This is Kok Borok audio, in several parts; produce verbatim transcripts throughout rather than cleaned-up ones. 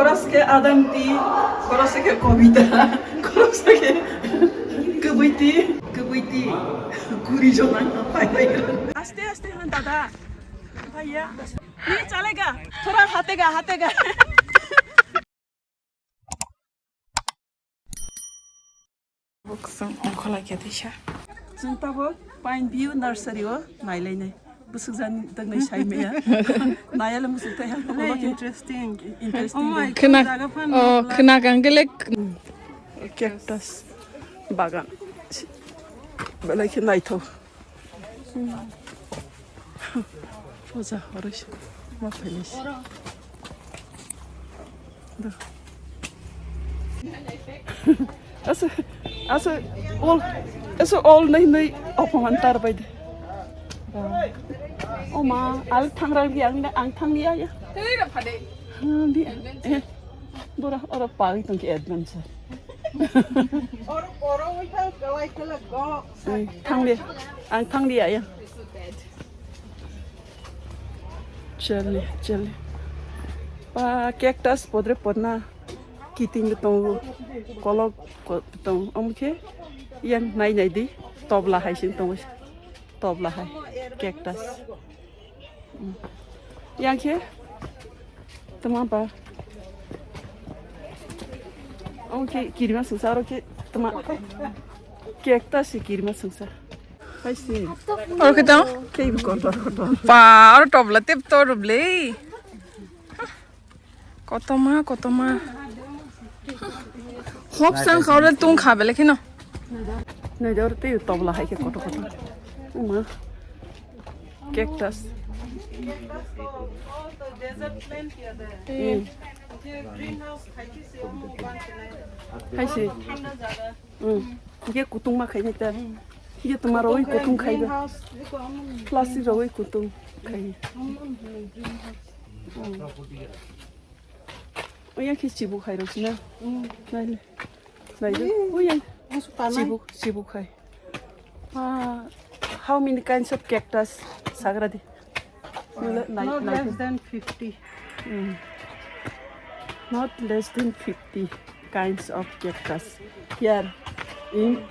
Khoroksa khe Adanti, khoroksa khe Kobita, khoroksa khe Kwbwiti, Kwbwiti, kuri jona phai bai. Aste aste han dada. Bhaiya. Ye chalega. Thoda hatega, hatega. Bwswk ongkholai khe teisa. Chwng tabuk Pine View Nursery o nailainai. Bwswk jani daknai sai maya. Naiyaile muchuk tei ha. Interesting. Interesting. Oh my. Khwna, jaga phan oh, nukla. Khwna kang gele cactus bagan. Belai khe naithok. Puja horoi se ma phailai se. Do. Asa, asa, all, asa, all nai nai opoman tar bai de. O ma, al thangra gi ang, ang thang ya ya. Tei ra phade. Di, eh, bora, ora pagi tong ki adventure. Or, oro without like, like, go. Ang thangli, ang thangli ya ya. Chale, chale. Pa cactus podre podna kiting tongo, kolok ko-, tong, omkhe yang nai nai di, tobla hai sing tongo, tobla hai, cactus. Yang khe tama ba. Omo khe kirima sungsa, aro khe tama cactus se kirima sungsa. Hai se. Oro khe tang? Khe bi kotor kotor. Pa, oro tobla tep to ruble. Kotoma, kotoma. Hop sang khaule tung kha bele kheno. Nai dor tei tobla hai khe kotor kotor. Uma. Cactus. Hai se. Ye kutung ma khai ta. Ye tuma roi kutung khai ba. Plastic roi kutung khai. Oya khe chibuk hai rok sina. Nai le. Nai le. Oya. Chibuk, chibuk hai. Ah, how many kinds of cactus? Sagra di. Nai, not nai. Less than fifty. Mm. Not less than fifty kinds of cactus. Here in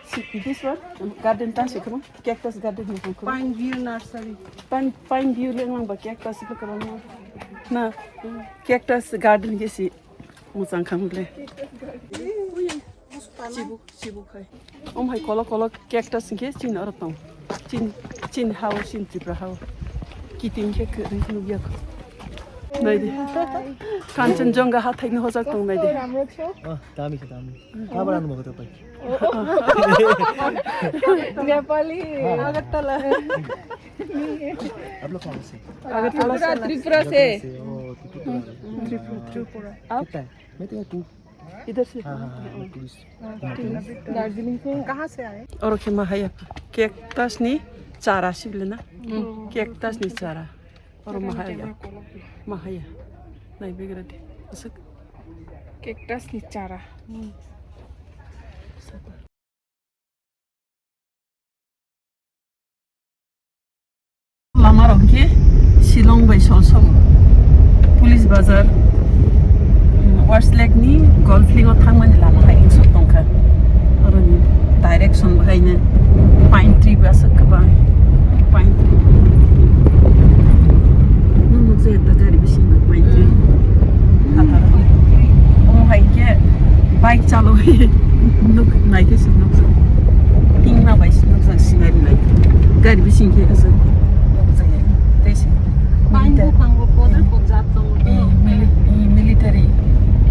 si-, this one, garden ta si kama. Cactus garden ni kama. Pine View Nursery. Pine, Pine View le nang ba cactus le kama. Na, cactus garden ge si. Muchang kham le. Chibuk, chibuk hai. Om hai kolok kolok cactus hingke chin oro tong. Chin, chin hao, chin Tripura hao. Kiting khe kwrwi nukya kho. Nai di. Kanchenjunga hathai ni hojak tong nai di. Oh, dami khe dami. Kabar anu mogoto pai. Nepali. Agartala. आप लोग कहाँ से? Agartala. Tripura, Tripura se. Tripura से, ओ, Tripura। त्रिपुरा, त्रिपुरा। आप? कितना है? मैं तो यहाँ टू। इधर से। हाँ, हाँ, हाँ, मैं टूरिस्ट। दार्जिलिंग से। कहाँ से आए? Oro khe mahaya cactus ni chara sibilena. Cactus ni chara. Oro mahaya. Mahaya. Nai begra de. Aswk. Cactus ni chara. Lama rok khe Shillong bai Solsong, Police Bazar, Westlake ni Golf Link o thangmani lama hai wngso tongkha. Oroni direction bo haino pine tree bo aswk kwbang, pine tree. Nung nukjagwi ta gari bisingo pine tree. Omo hai khe bike chalogwi nuk naikhe se nukjak. Himna bai se nukjak scenery nai. Gari bising khe aswk nukjak ya. Tei se. Pine buphang bo kotor kok jat tongo. Eh, mili-, eh, military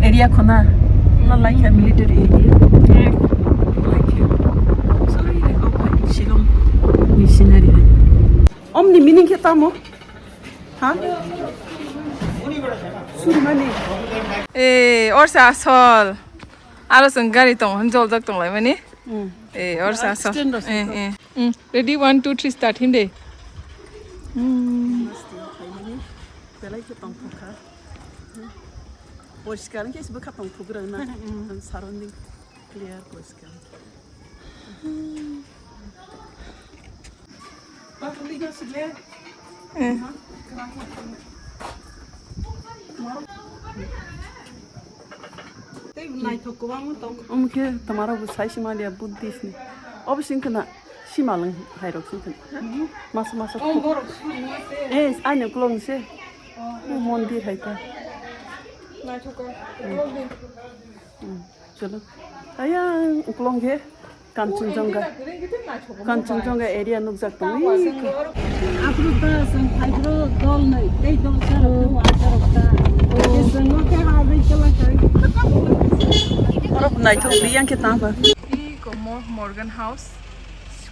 area khona. No like a military area. Like a. Sorry, oh, Shillong ni scenery hai. Omni meaning khe tamo? Ha? Surmani. Eh, orsa asol. Aro chwng gari tong, joljak tonglaimani. Hmm. Eh, orsa asol. Stand rok eh, eh. Hmm. Ready, one, two, three, start. Him de. Hmm. Belai khe tongthok kha. Poriskar khe se bwkha tongthok rwna. Hmm. Surrounding clear poriskar. Hmm. Naithok kwbangma tong. Omo khe twmarok bo sai sima liya Buddhist ni. Obo sing khna simalwng hai rok sing khna. Masa masa. Oh, borok suri mase. Eh, ani uklog se. Oh. Mondir hai ta. Naithok. Hmm. Chalo. Ayang uklog khe. Kanchenjunga, Kanchenjunga area nukjak tong. Aphuru ta chwng phaikro dol nai, tei dol charok khe wa charok ta. Chwng no khe ha bai kala kai. Borok naithok ri yang khe tang ba. Iko mo Morgan House.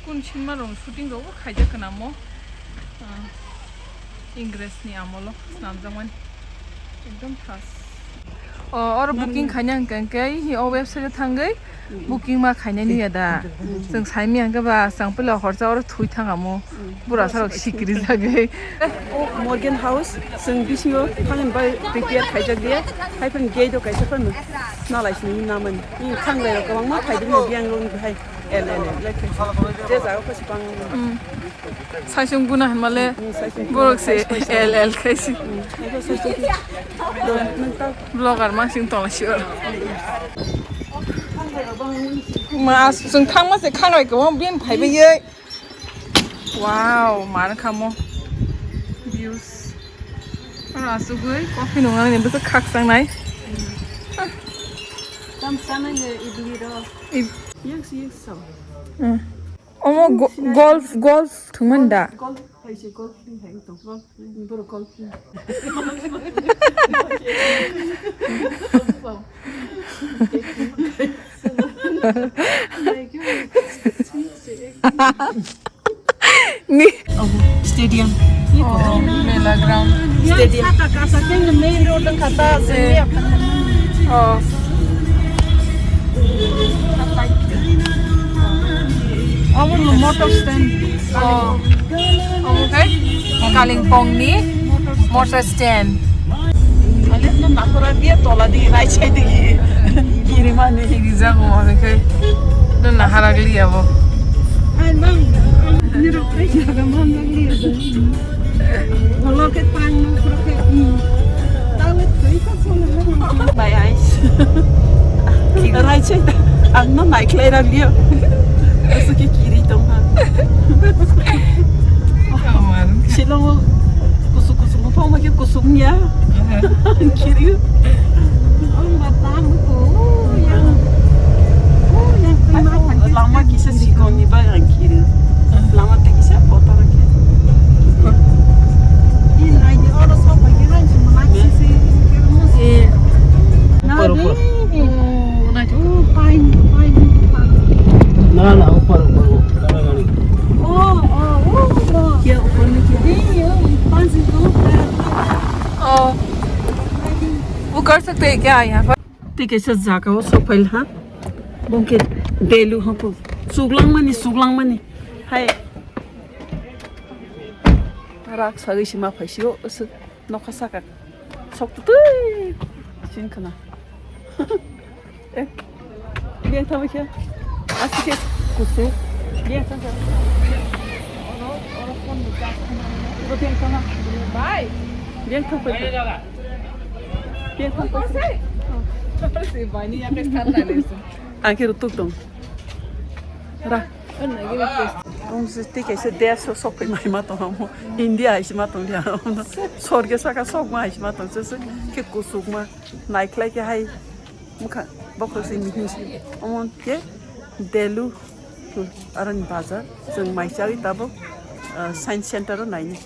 Kun sinma rong shooting rok khaijak kana mo. Ah, Ingres ni amolo swnamjakmani. Ekdom thas. O, oro booking khaina hwnkhe hwnkhe hi o website o thangwi booking ma khainani ya da. Chwng saimanya hwnkhe ba chwng puila horsa oro thwi thang amo. Bura sarok sikiri jagwi. O Morgan House chwng bisingo thangwi bai prepare khaijak liya. Hai phano gate o kaisa phano nalai sini namani. Thangrai rok kwbangma phaidwng biyang rok hai. L L L, like, je jaga ko sipang. Saisung guna hwnmale, saisung borok se guna, L L khaisi. Saisung ki. Do, nang ta. Vlogger ma sing tong si oro. Ma, chwng thangma se khanai ko, bin phai bai. Wow, mar khamo. Views. Oro asugwi coffee nung nang ni bwswk khakchang nai. Tam sana ye idli ro. Ib- Yes, yes, so. Hmm. Omo go-, golf, golf thwngmani da? Golf, hai se golf ni hai to. Golf, boro golf. Ni. Oh, stadium. Oh, mela ground. Stadium. Saka kasa keng main road ang kata sini apa? Oh. Amo no motor stand. Oh. Omo khe Kalimpong ni motor stand. Ale no nakora dia tola di rai chai di. Kiri mani. Kiri jago amo khe. No nahara gliya bo. Ai bang. Ni rok kai jaga man gliya. Wala khe tang no khoro khe. Tawe tui ka sona. Bai ais. Rai chai. Ang no nai khlai ra liya. Asu ki kiri tong ha. Shillong o kusuk kusuk mo phong ma khe kusuk ya. Kiri. Ang ba tam ko. Yang. Oh, yang. Lama kisa sikon ni ba ang kiri. Lama te kisa kotor ke. In ai di oro so pa kira si mana kisi. Eh. Na de. Oh, na. Oh, fine, fine, fine. Na, na, upar, upar, upar. Oh, oh, oh, oh. Kya upar mein kya? Nahi, oh, fine, oh. Oh. वो कर सकते हैं क्या यहाँ पर? Tei kaisa jaga o sokphail ha. Bongke delu hoko. Suglangmani, suglangmani. Hai. Rak sagwi se ma phaisio, aswk nokha saka. Sok tutui. Sin khna. Eh. Biyang thangwi khe. Aswk khe kusu. Biyang thang khe. Oro, oro phone ni charge khna. Oro biyang thang na. Bye. Biyang thang khe. Biyang thang khe. Ang khe rutuk tong. Ra. Tong se tei kaisa desh o sok phai mai ma tong amo. India hai se ma tong dia. Sorge saka sok ma hai se ma tong se se khe kusuk ma. Nai khlai khe hai mukha bokhok se mihing se. Omo khe Delu aroni bazar. Chwng mai chagwi tabuk, ah, science center o naini.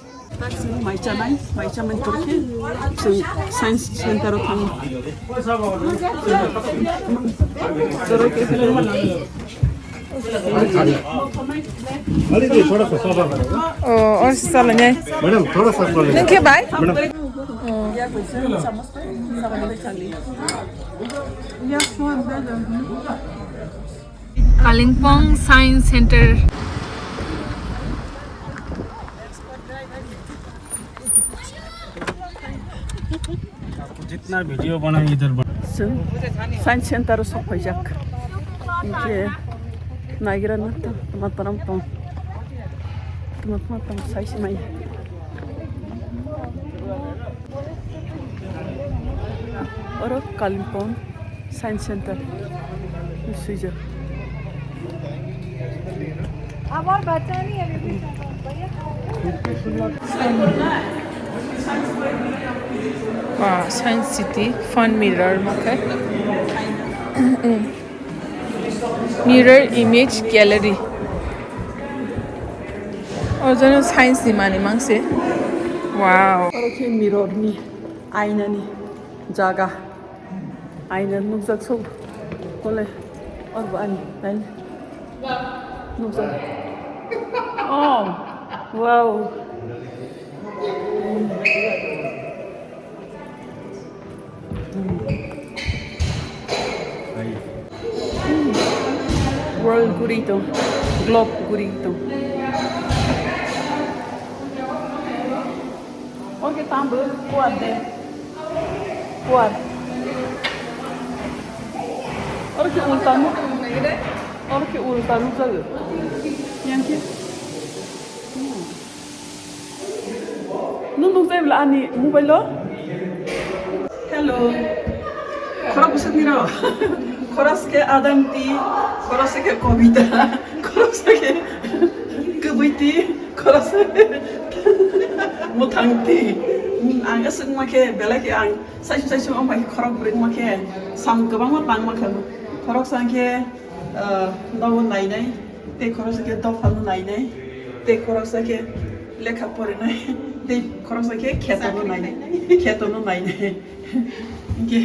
Mai chanai, mai chamani pore khe chwng science center o thango. Oh, or se salai nai. Madam, thoda sa kol. Nwng khe bai? Madam. Oh. Kalimpong Science Center. जितना वीडियो बनाए इधर बना। Chwng science center o sok phaijak. Hinkhe naigra na tong, tama tama tong. Tama tama tong sai se mai. Oro Kalimpong. Science Center. Swijak. আমার বাচ্চা নেই, আমি Wow, Science City, fun mirror, okay? Mirror image gallery. Oro science ni manwi mangse. Wow. Oro khe mirror ni, aina ni jaga. Aina nukjak so. Kole. Oro bo ani aina. Nukjak. Oh. Wow. World guri tong, globe guri tong. Oke, tambo kuat de. Kuat. Oke, ulta nu. Oke, ulta nu jago. Yang ke. Nung nukjai bwla ani mobile o? Hello. Khorok bwswk ni rw. Khorok se khe Adanti, khorok se khe Kobita, khorok se khe Kwbwiti, khorok se khe Mwthangti. Ang aswk ma khe belai khe ang saisu saisu wng bai khe khorok bwrwi wng ma khe sam kwbangma tang ma kha. Khorok sa khe, ah, nogo nainai. Tei khoroksa khe dophano nainai, tei khoroksa khe lekha porinai, tei khoroksa khe khetono nainai, khetono nainai. Hinkhe,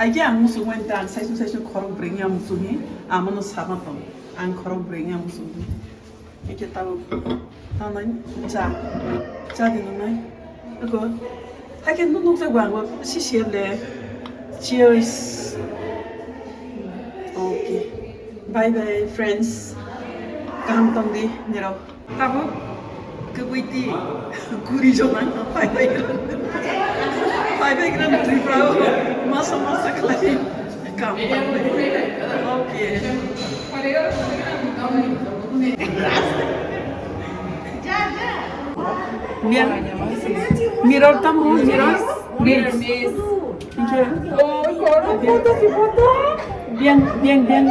aike ang muchungmani ta, ang saichung saichung khorok bwrwi wngya muchungwi, amono sama tong, ang khorok bwrwi wngya muchungwi. Hinkhe tabuk, tanai cha, cha di nungnai. Eko, haikhe nuk nukjak bo ang bo sisi le. Cheers. Okay. Bye bye, friends. Kaham tong di, nirok. Tabo, kwbwi di, kuri jona, bye bye, bye bye, Tripura o, masa masa khlai. Kam. Okay. Biang. Mirror tam, mirror. Mirror, miss. Oh, biang, biang, biang.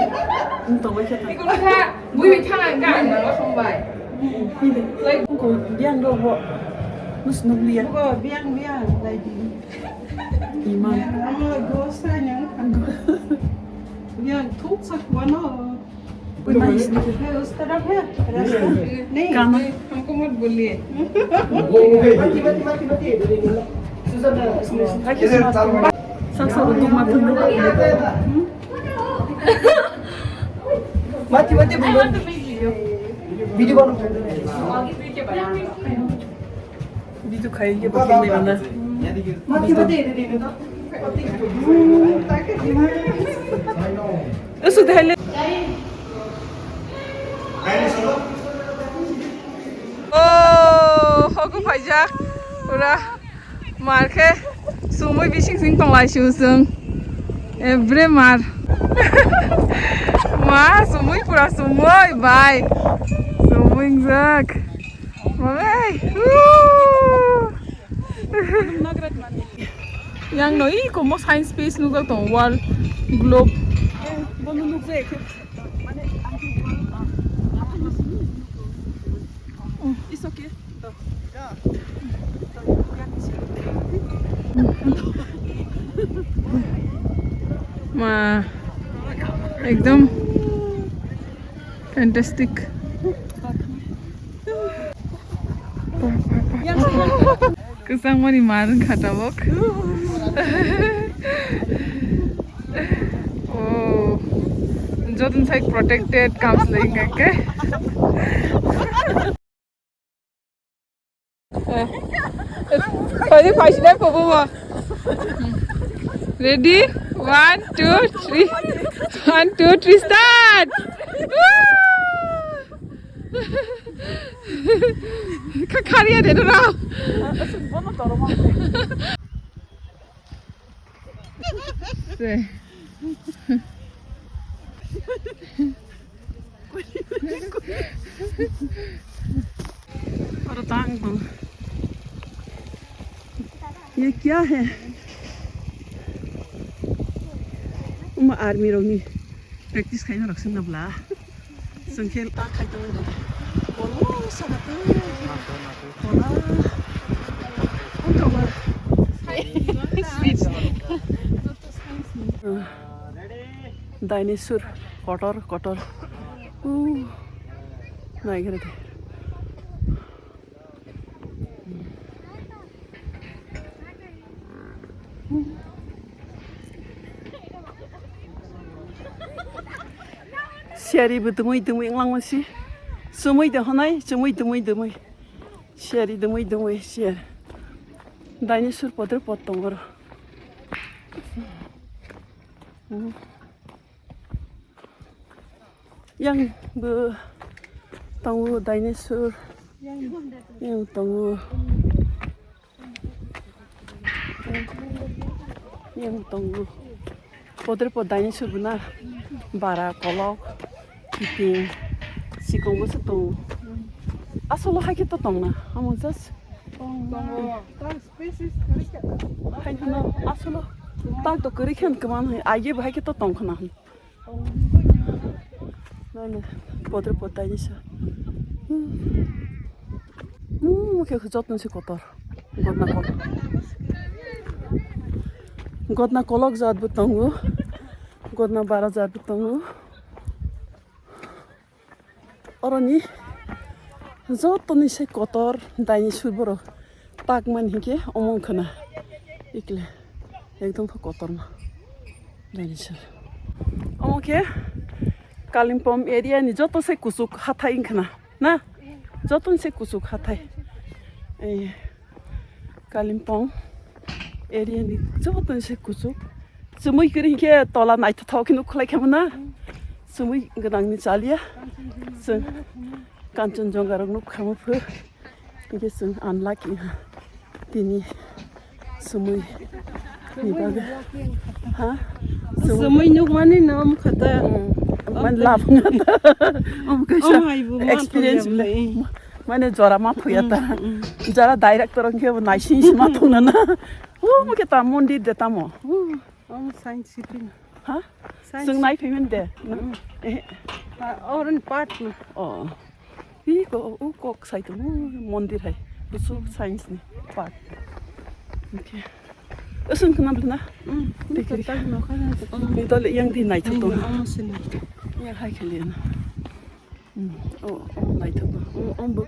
Iko kha, bui bi thang ang ka ang ba sombai. Biang do bo. Nus nuk biang. Biang, biang, lai di. Iman. Amo dosa nyang. Yang thuk sak wano. Hey, usta rab hai, rasta? Nahi. Kano? Humko mat boliye. Sak sak utuk mat. Mati mati bolo. Video bolo. Video khai ye bakal ni mana. Mati mati. Usu dahil. Oh, hogo phaijak. Pura mar khe sumui bising sing tonglai si usung. Every mar. Ma sumui pura sumui bai. Sumui jak. Mamai. Woo. Yang no iko mo science space nukjak tongo, world globe. Bono nukjak khe, mane, ang khe world, ah, it's okay. Ma, ekdom fantastic. Kwchangmani mar wngkha tabuk. Oh, joto sai protected counseling khe. Ready? One, two, three. One, two, three, start! Woo! Kha-, khariya de, no? Se. Aro tang tong. Ye kya hai? Army rokni practice khaina rok swnna bla. Chwng khe ta khai tong. Bolo sana twi. Kola. Ongkha ba. Speed. Dinosaur kotor kotor. Uh. Naigra de. Siyari bo dumui dumui wnglang masi. Chumui de honai, chumui dumui dumui. Siyari dumui dumui siyar. Dinosaur podre pod tongo oro. Yang bo tongo dinosaur. Yang tongo. Yang tongo. Podre pod dinosaur bo na. Bara, kolok, kiting, sikong bo se tongo. Asolo hai khe to tong na. Amo just. Tongo. Hai kheno asolo. Tak to kwrwi khe kwman hai. Age bo hai khe to tong khna. Nai nai, podre pod dinosaur. Hmm, khe joto se kotor. Godna kolok. Godna kolok jat bo tongo. Godna bara jat bo tongo. Oroni jotoni se kotor dinosaur borok. Tak man hinkhe omo wngkhana. Ikle ekdom khe kotorma. Dinosaur. Omo khe Kalimpong area ni joto se kuchuk hathai wngkhana. Na? Joto se kuchuk hathai. Eh, Kalimpong area ni joto se kuchuk. Chumui kwrwi hinkhe tola naithothok khe nukhlai khe mano. Chumui gwnangni chaliya. Chwng Kanchenjunga rok nukha muphu. Hinkhe chwng unlucky ha. Tini chumui ni bagwi. Ha? Chumui nukmani no mukha ta. Hmm. Man lab nga ta. Om kaisa. Om hai bo ma experience thangya le. Mane jora ma phuya ta. Hmm, hmm. Jara director hinkhe bo naising si ma thungna na. O mukhe ta mondir de tamo. O. Omo science city no. Ha? Science. Chwng nai phaimani de. Mm. Eh. Ah, oron part no. Oh. Hi ko, o kok sai tongo, mondir hai. Busu science ni part. Okay. Aswng khna bwlana? Mm. Tikri. Ni to tak no kha na to. Ni to le yang di nai thok tongo. Omo se nai. Yang hai khali na. Mm. Oh, oh, naithok. Oh, oh, bo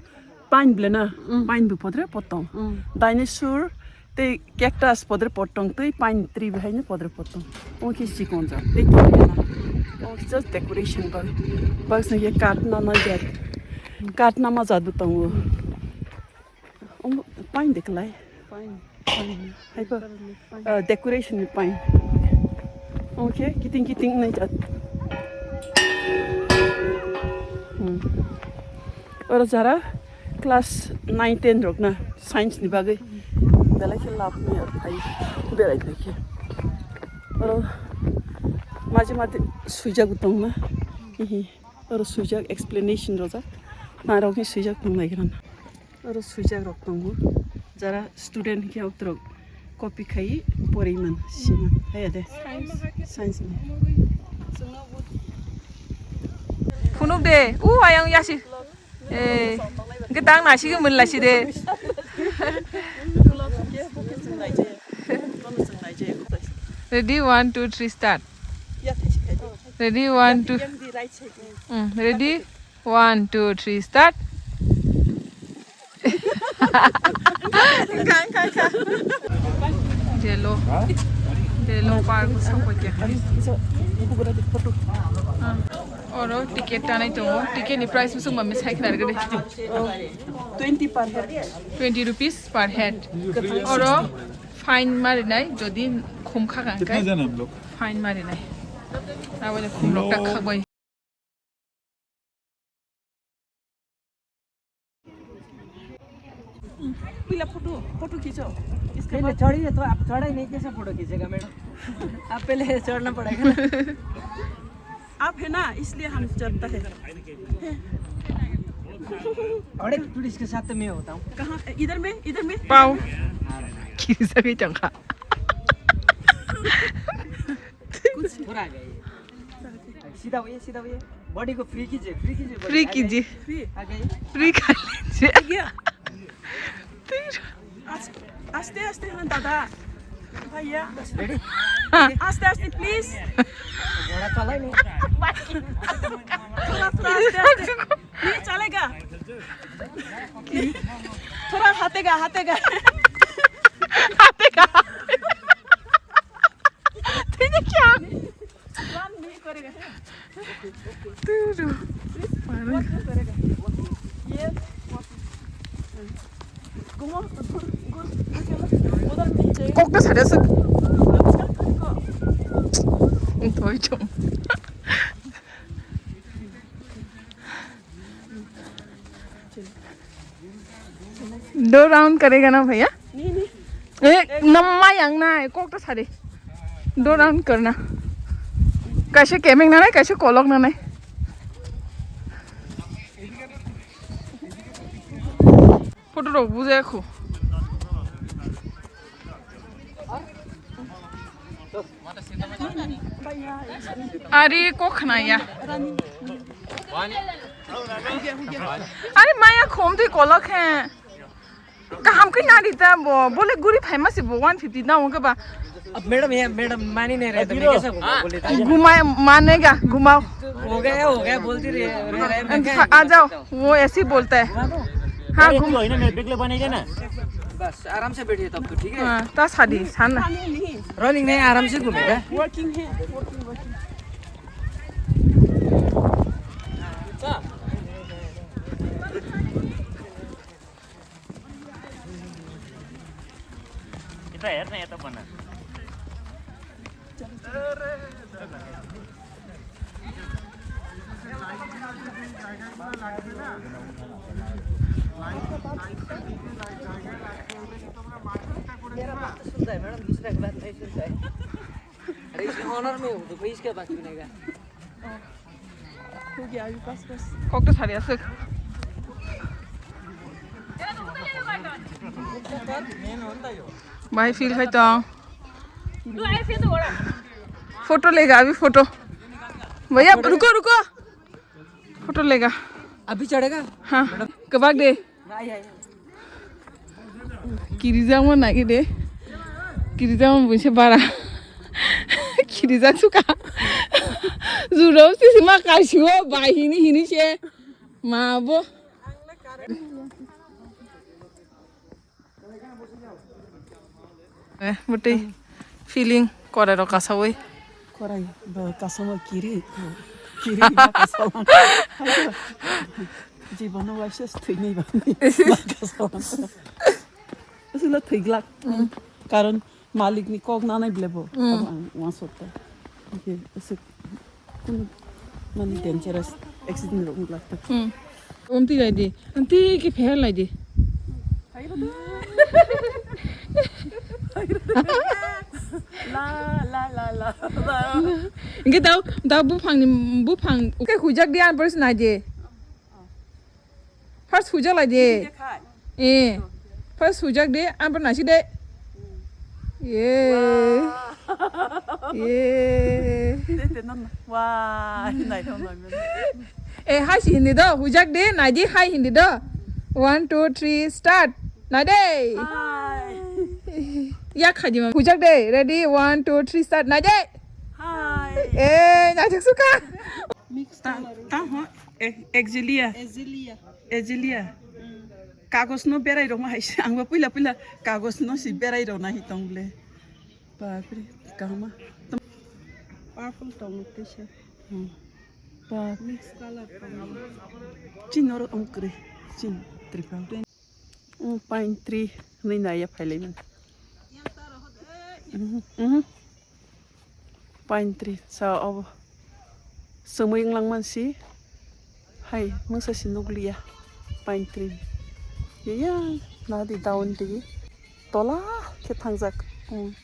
pine bwle na? Mm. Pine bo podre pod tong. Mm. Dinosaur tei cactus podre pod tong, tei pine tree bo haino podre pod tong. Oh, khe chikon jat. Tei tong na. Oh, just decoration kor. Bak sing ye kat na ma jat. Kat na ma jat bo tongo. Oh, pine de klai. Pine. Hai ba? Ah, decoration ni pine. Okay, kiting kiting nai jat. Hmm. Oro jara class nine ten rok na science ni bagwi belai khe lab ni ar phai berai phai khe. Oro maji mati suijak tong na. Hihi. Oro suijak explanation rojak. Na rok ni suijak tong nai gran. Oro suijak rok tongo. Jara student hinkhe oktrok copy khai porwi man, siman. Haya de. Science. Science ni. Phunuk de. U ayang yasi. Eh, gedang nasi ke mun lasi de. Ready, one, two, three, start. Ready, one, two. Mm, ready, one, two, three, start. Delo. Delo park sokoi khe. Oro ticket tanai tongo. Ticket ni price musung ba misai khna rwgwi de. Twenty per head. Twenty rupees per head. Oro fine marinai jodi khum kha kang kai. Fine marinai. Abo le khum rok tak khak bai. पहला photo, photo खींचो। इसके पहले बाद चढ़िए तो, आप चढ़ा ही नहीं, कैसे फोटो खींचेगा मैडम? आप पहले चढ़ना पड़ेगा ना। आप है ना, इसलिए हम चढ़ता है। और एक टूरिस्ट के साथ तो मैं होता हूँ। कहाँ? इधर में, इधर में। Pau. Kisa bi tang kha. कुछ सीधा भैया, सीधा भैया। बॉडी को फ्री कीजिए, फ्री कीजिए बॉडी। फ्री कीजिए। फ्री। आ गई। फ्री कर लीजिए। आ गया। तेरा। आस-, आस्ते आस्ते, हाँ दादा। भैया। रेडी? आस्ते आस्ते प्लीज। घोड़ा चला ही नहीं। थोड़ा, थोड़ा आस्ते आस्ते। प्लीज चलेगा। थोड़ा हाथेगा, हाथेगा। हाथेगा। तेरे क्या? Run नहीं करेगा। तेरे। Walk नहीं करेगा। ये walk। घुमाओ, घुर-, घुर-, उधर नहीं चाहिए। Kok ta sare aswk. Thoi chong. दो राउंड करेगा ना भैया? नहीं, नहीं। ए, नम्मा यांग ना है, कोक तो सारे। दो राउंड करना। कैसे केमिंग ना है, कैसे कोलक ना है। फोटो रोक, बुझे खो। Ari kok khna ya. Ari maya khom twi kolok he. Kaham khe nari ta bo, bole guri phaima se bo one fifty na wngkhe ba. अब मैडम, ये मैडम मान ही नहीं रहे, तो मैं कैसे बोलूँ? बोले तो। घुमा, मानेगा, घुमाओ। हो गया, हो गया, बोलती रही है, रह रहे, मैं क्या आ जाओ। वो ऐसे ही बोलता है। हाँ, अरे, घूम- तू है ना, मेरे बैग ले बनेगा ना। बस, आराम से बैठिए तब तो, ठीक है? हाँ, ता शादी, सान ना। रनिंग नहीं, आराम से घूमेगा। वर्किंग है, working, working. Kita air na ito pa na. मेरा बात तो सुनता है मैडम, दूसरा की बात नहीं सुनता है। अरे, इसके ऑनर में हूँ, तो कोई इसके बात सुनेगा? Kokto sari aswk. Bhai, feel khai tong. Photo lega, abhi photo. Bhaiya, ruko, ruko. Photo lega. Abhi chadega? Ha. Kwbak de. Kirijak mo nagi de. Kirijak mo buise bara. Kirijak suka. Juro sisi ma kaisiwo bai hini hini se. Ma bo. Eh, bwtwi feeling korai rok kasawi. Korai ba kasama kiri. Kiri ba kasama. Jibono waisa thwinai ba. Ba kasama. Aswkla thwiglak. Mm. Karon malik ni kok nanai ble bo. Mm. Abo ang wansok ta. Oke, aswk. Kunu mani dangerous accident rok wng lak ta. Hmm. Omti lai di. Omti ke pher lai di. La, la, la, la, la. Inge dau, dau buphang ni, buphang. Ke hujak di an boris nai di. First hujak lai de. Hujak khai. Eh. First hujak de, ang pernah nasi de. Hmm. Ye. Wah. Ye. Te, te, non, non. Wah, nai, non, non, non. Eh, hai si hindi do, hujak de, nai di, hai hindi do. One, two, three, start. Nai de. Hai. Ya khaji ma. Hujak de, ready, one, two, three, start. Nai de. Hai. Eh, nai suka. Mix ta, color. Ta ho, eh, Exilia. Exilia. Exilia. Mm. Kagos no berai rok ma hai se, ang bo puila puila kagos no si berai rok na hi tong ble. Bapre, kahama. Purple tong te se. Hmm. Bap. Mix color tong. Chin oro ong kre. Chin Tripura. Mm, pine tree hwnwi naiya phailai mani. Mhm, mhm. Pine tree sa obo. Chwmwi wnglang mansi. Hai, mungsa si nukliya. Pine tree. Yang nadi down digi. Tola khe thangjak. Mm.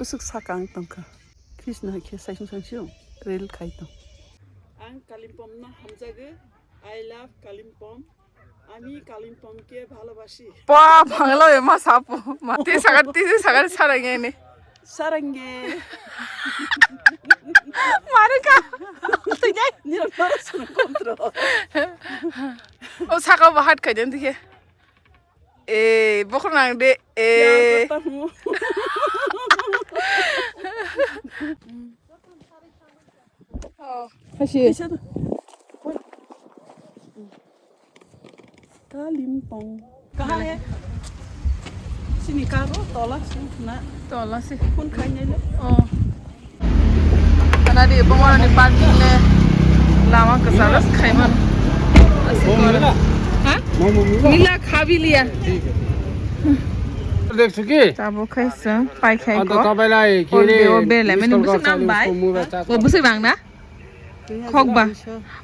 Bwswk saka ang tongkha. Krishna hai khe saisung saisung reel khai tong. Ang Kalimpong no hamjagwi. I love Kalimpong. আমি কালিম্পংকে ভালোবাসি। Pa, Bangla be ma sapo. Ma, ti sagar, ti sagar sarang ini. Sarang ge. Ka. Twi dai. Nirok noro sunu kontro. O saka bo hat khai den dikhe. E, bokhorok nang de. E. Haisi. Kalimpong. Kaha hai? Sini karo tola si na. Tola si. Phone khai nai le. Oh. Kana di bongoroni parking le lama kwcharo khaimano. Asi kor. Ha? Mila khabi liya. Dekh chuki? Tabo khai sung, pai khai ko. Anta tabai lai kiri. O bele mani busuk nang bai. O busuk nang na? Khok ba?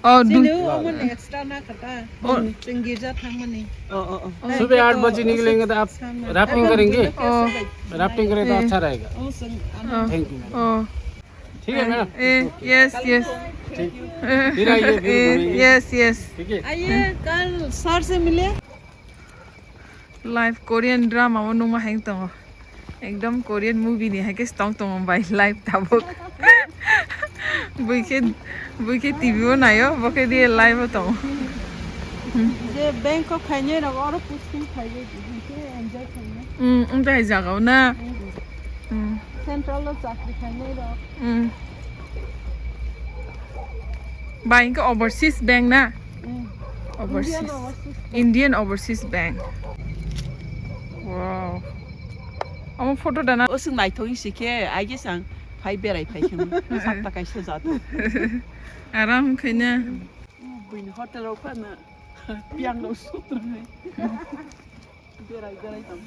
Oh, sini du- o omo ni extra na kata. Oh. Chwng girja thangmani. Oh, oh, oh. Oh. सुबह आठ बजे निकलेंगे तो आप राफ्टिंग करेंगे? Oh. Rafting करें तो अच्छा रहेगा। Oh, sing- Oh. Thank you। Oh। ठीक है मैडम। Eh, yes, yes। ठीक। फिर आइए, फिर घूमेंगे। Yes, yes। ठीक है। आइए, कल सर से मिले। Live Korean drama o nungma hai tongo. Ekdom Korean movie ni hai khe tong tongo bai live tabuk. Buikhe, buikhe T V o naio, bo khe real life o tongo. Je bank o khainai rok oro posting khainai, enjoy khainai. Hmm, wng tai jagao na. Hmm. Hmm. Central o chakri khainai rok. Hmm. Bai, hingke overseas bank na? Hmm. Overseas. Indian overseas bank. Indian overseas bank. Wow. Omo photo dana. O swng naithok wngsi khe, I guess ang phai berai phai khe, sapta kaisa jat. Aram khaina. Buini hotel rok phano piyang rok sutro nai. Berai, berai tong.